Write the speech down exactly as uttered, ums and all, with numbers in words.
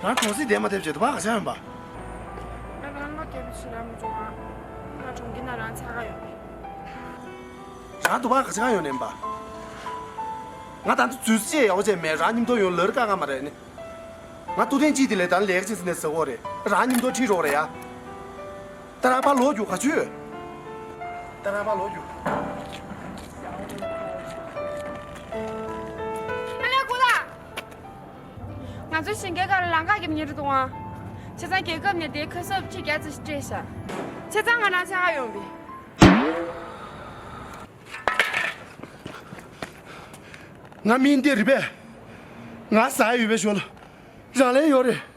རང་གྲོང་གསེབ་བསྡད་མ་ཐེབས་བྱས་དུ་བ་ག་ཆ་ཡོང་པ། ང་རང་ལོ་བརྒྱད་པའི་ཕྱི་ལ་མི་འགྲོ་ང་། ང་གྲོང་ཁྱེར་ན་རང་ཆ་ག་ཡོང་པས། རང་དུ་བ་ག་ཆ་ག་ཡོང་ནས་པ། ང་ད་ཚོད་ཅེས་ཡག་པོ་བྱས་མེད། རང་མཉམ་དུ་ཡོང་ལར་ཀ་ང་མ་རེད་ནི། ང་ཏུ་ཐེན་ཅི་དེ་ལས་ད་ལེགས་ཅི་སི་ནས་ཟེར་གོ་རེད། རང་མཉམ་དུ་ཁྲིད་རོགས་རེད་ཡ། ད་ར་པ་ལོ་རྒྱུ་ག་ཆུ། ད་ར་པ་ལོ་རྒྱུ། ཨ་ལས་གོ་ད། ང་ཚོ་ཞིང་ཁའི་ཁ་ལ་ལམ་ཁ་གི་མི་རེད་འདུག་ཨང་། བྱས་ཙང་རྒྱལ་ཁབ་ནས་དེའི་ཁ་གསབ་ཆེད་རྒྱ་ཙམ་ཞིག་སྤྲད་ཤག་བྱས་ཙང་ང་རང་ཆ་ག་ཡོང་པས། ང་མིན་འདི་རེད་པས། ང་ཟ་ཡ་ཡོད་པའི་ཞོར་ལ་རང་ལས་ཡོད་རེད།